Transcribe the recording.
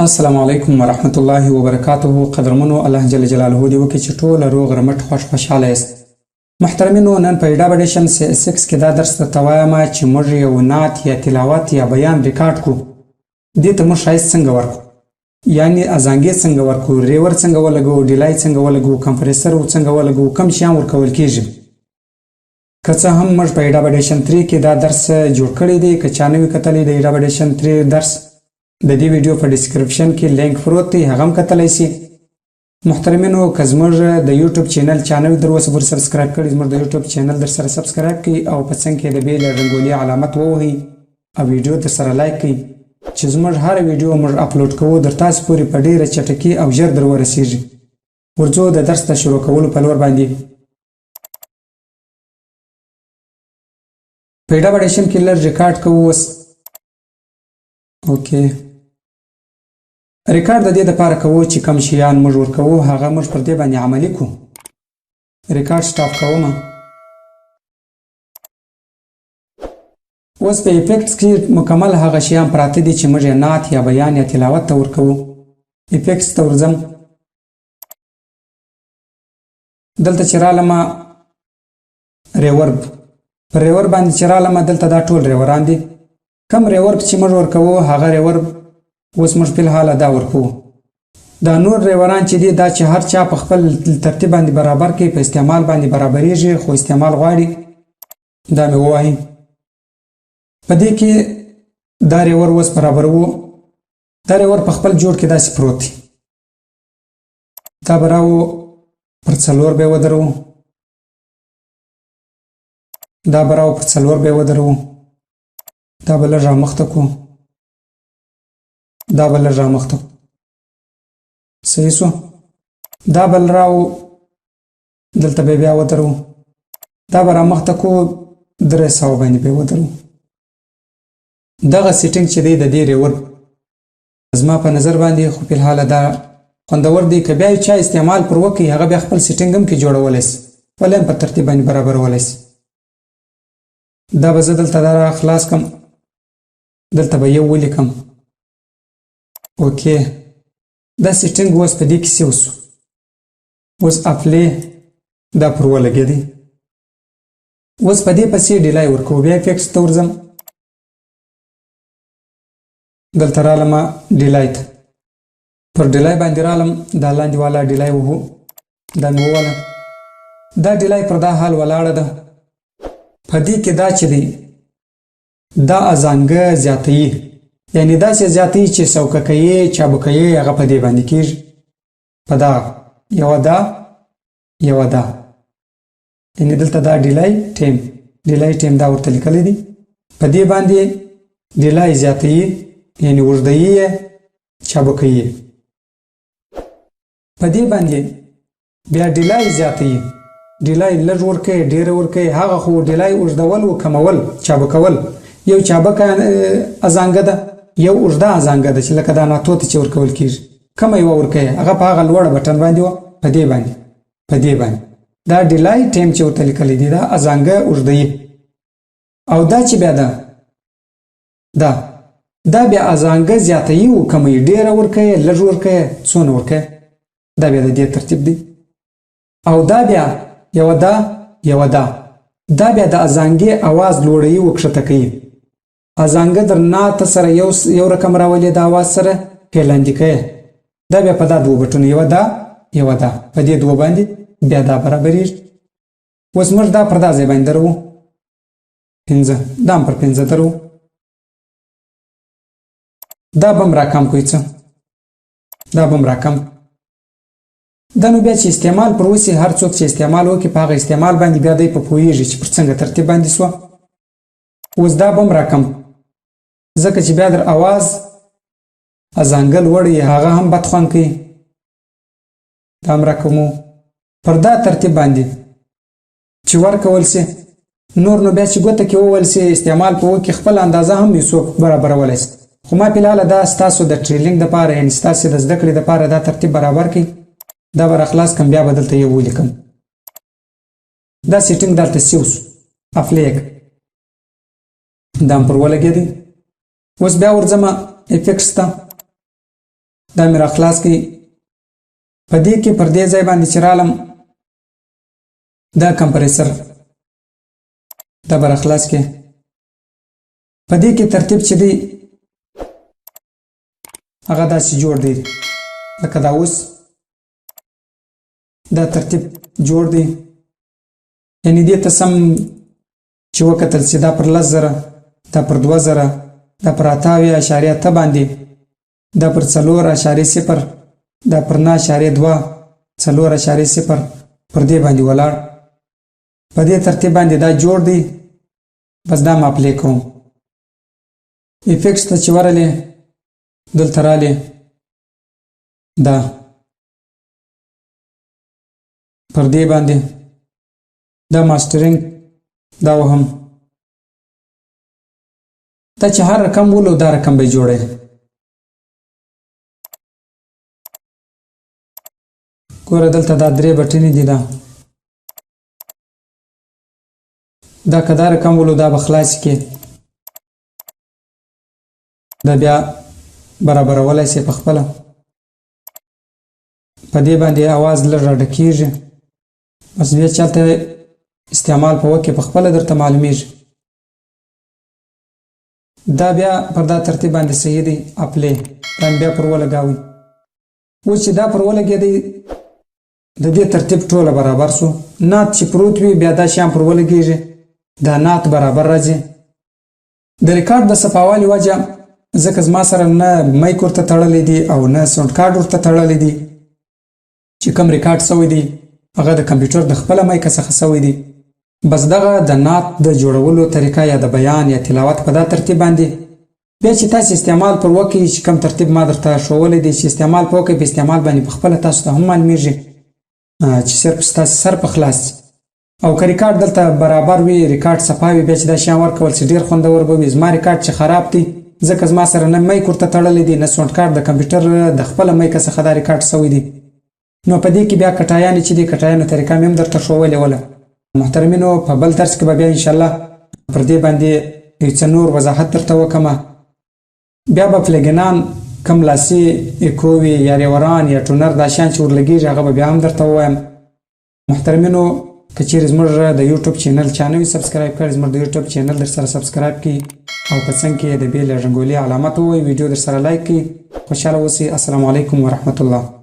السلام علیکم ورحمت الله وبرکاته. قدرمنو، الله جل جلاله دې وکړي چې ټول روغ رمټ، خوش خوشحاله یاست. محترمینو، نن په ایډاب اډیشن 6 کې دا درس درته وایم چې موږ یو نعت یا تلاوت یا بیان ریکارډ کو، دې ته موږ ښایست څنګه ورکو، یعنی ازانګې څنګه ورکو، reverb څنګه ولګو، delay څنګه ولګو، کمپریسر څنګه ولګو، کم شیان ورکول کیږي. که څه هم موږ په Adobe Audition 3 کې دا درس جوړ کړی دی. که چا نه وي کتلی د Adobe Audition 3 درس، د دې ویډیو په description کې لینک پروت دی، هغه هم کتلی شي. محترمینو، که زموږ د یوټیوب چینل چا نه وي در اوسه پورې subscribe کړی، زموږ د یوټیوب چینل در سره subscribe کړئ او په څنګ کې د bell رنګولي علامت ووهئ او ویډیو در سره like کړئ چې زموږ هره ویډیو موږ اپلوډ کوو، در تاسو پورې په ډیره چټکي او ژر در ورسیږي. ورځو د درس د شروع کولو په لور باندې. په Adobe Audition کې لږ ریکارډ کوو اوس. okay، record د دې دپاره کوو چې کم شیان موږ ورکوو، هغه موږ پر دې باندې عملي کو. record stop کوم. اوس په effects کې مکمل هغه شیان پراته دي چې موږ یې نعت یا بیان یا تلاوت ته ورکوو. effects ته ورځم. دلته چې رالمه، reverb، پر reverb باندې چې رالمه، دلته دا ټول reverb ان دي. کم reverb چې موږ ورکوو، هغه reverb اوس موږ فلحال دا ورکوو. دا نور reverb ان چې دي، دا چې هر چا په خپل ترتیب باندې برابر کوي، په استعمال باندې برابرېږي، خو استعمال غواړي. دا مې ووایي، په دې کې دا reverb اوس برابروو. دا reverb په خپل جوړ کې داسې پروت دی. دا به راو پر 4 به ودروو، دا به راو پر 4 به ودروو، دا به لږ رامخته کو، دا به لږ رامخته کو. صحیح سو. دا بل راو دلته به بیا ودرو، دا به رامخته کو، 300 باندې به ودرو. دغه setting چې دی د دې reverb، زما په نظر باندې خو فلحال دا خوندور دی. که بیا چا استعمال پر وکړي، هغه بیا خپل setting هم کې جوړولی سي، ولې هم په ترتیب باندې برابرولی سي. دا به زه دلته دا خلاص کم، دلته به یو ولیکم. okay، دا setting اوس په دې کې save سو. اوس apply دا پر ولګېدی. اوس په دې پسې delay ورکوو. بیا effects ته ورځم، دلته رالمه delay ته، پر delay باندې رالم، دا لاندې والا delay وهو. دا مې وواله. دا delay پر دا حال ولاړه ده. په دې کې دا چې دی، دا ازانګه زیاتوي، یعنی داسې زیاتوي چې سوکه کوي، چابکوي، هغه په دې باندې کېږي. په دا یوه، دا یوه، دا یعنی دلته دا delay time، delay time دا ورته لیکلی دی. په دې باندې delay زیاتوي، یعنی اوږدوي یې، چابکوي. په دې باندې بیا delay زیاتوي، delay لږ ورکوي، ډېره ورکوي. هغه خو delay اوږدول او کمول، چابکول. یو چابکه ازانګه ده، یو اوږده ازانګه ده چې لکه دا ناتو ته چې ورکول کېږي. کومه یوه ورکوي، هغه په هغه لوړه بټن باندې وه. په دې باندې، په دې باندې دا delay time چې ورته لیکلی دی، دا ازانګه اوږدوي. او دا چې بیا ده، دا بیا ازانګه زیاتوي او کموي، ډېره ورکوي، لږ ورکوي، څونه ورکوي، دا بیا د دې ترتیب دی. او دا بیا یوه دا، یوه دا، دا بیا د ازانګې اواز لوړوي او کښته کوي. ازانګه در ناته سره یو یو رقم راولي، د اواز سره کې لاندې کوي. دا بیا په دا دوو بټونو، یوه دا، یوه دا، په دې دوو باندې بیا دا برابرېږي. اوس موږ دا پر دا ځای باندې دروو 5، دا هم پر 5 دروو. دا به هم راکم کوي څه، دا به هم راکم. دا نو بیا چې استعمال پر وسي، هر څوک چې استعمال وکړي، په هغه استعمال باندې بیا دی په پوهېږي چې پر څنګه ترتیب باندې سوه. اوس دا به هم راکم، ځکه چې بیا در اواز ازانګه لوړ، هغه هم بد خوند کوي. دا هم راکمو. پر دا ترتیب باندې چې ورکول سي، نور نو بیا چې ګوته کې وویل سي، استعمال په وکړي، خپل اندازه هم یو څوک برابرولی سي. خو ما فلحال دا ستاسو د training دپاره، یعنې ستاسو د زده کړې دپاره دا ترتیب برابر کړي. دا به راخلاص کم، بیا به دلته یو ولیکم. دا setting دلته save سو، apply دا هم پر ولګېدی. اوس بیا ورځمه effects ته. دا مې راخلاص کړي. په دې کې پر دې ځای باندې چې رالم، دا کمپریسر دا به راخلاص کړي. په دې کې ترتیب چې دی هغه داسې جوړ دی، لکه دا اوس دا ترتیب جوړ دی. یعنې دې ته سم چې وکتل سي، دا پر 10,000، دا پر 2,000، دا پر 78.8 باندې، دا پر 4.0، دا پر 9.2، 4.0 پر دې باندې ولاړ. په دې ترتیب باندې دا جوړ دی. بس دا ما play کوم. effects ته چې ورلې، دلته رالې، دا پر دې باندې دا mastering دا وهم. دا چې هر رقم ولو، دا رقم به جوړی. ګوره، دلته دا درې بټنې دي. دا که دا رقم ولو، دا به خلاص کې، دا بیا برابرولی سي په خپله. په دې باندې اواز لږ راډکېږي. بس بیا چې هلته استعمال په وکې، په خپله درته معلومیږي. دا بیا پر دا ترتیب باندې صحیح دی. apply دا بیا پر ولګاوئ. اوس چې دا پر ولګېدی، د دې ترتیب ټوله برابر سو. نعت چې پروت وي، بیا دا شیان پر ولګېږي، دا نعت برابر راځي. د ریکارډ د صفاوالي وجه، ځکه زما سره نه mic ورته تړلی دی او نه sound card ورته تړلی دی. چې کوم ریکارډ سوی دی، هغه د کمپیوټر د خپله mic څخه سوی دی. بس دغه د نعت د جوړولو طریقه یا د بیان یا تلاوت په دا ترتیب باندې. بیا چې تاسو استعمال پر وکړئ، چې کوم ترتیب ما درته ښوولی دی، چې استعمال په وکړئ، په استعمال باندې په خپله تاسو ته هم معلومیږي چې صرف ستاسو سر په خلاص. او که ریکارډ دلته برابر وي، ریکارډ صفا وي، بیا چې دا شیان ورکول چې ډېر خوندور به وي. زما ریکارډ چې خراب دی، ځکه زما سره نه mic ورته تړلی دی، نه sound card، د کمپیوټر د خپله mic څخه دا ریکارډ سوی دی. نو په دې کې بیا کټایانې چې دي، کټایانو طریقه مې هم درته ښوولې وله. محترمینو، په بل درس کې به بیا انشاءالله پر دې باندې یو څه نور وضاحت درته وکړم. بیا به plugin ان کم لاسي echo وي یا reverb یا tuner، دا شیان چې ورلګېږي، هغه به بیا هم درته ووایم. محترمینو، که چیرې زموږ د یوټیوب channel چا نه وي subscribe کړی، زموږ د یوټیوب channel در سره subscribe کړئ او په څنګ کې د bell یا غنټې علامت ووهئ، ویډیو در سره like کړئ. خوشحاله اوسئ. السلام علیکم ورحمت الله.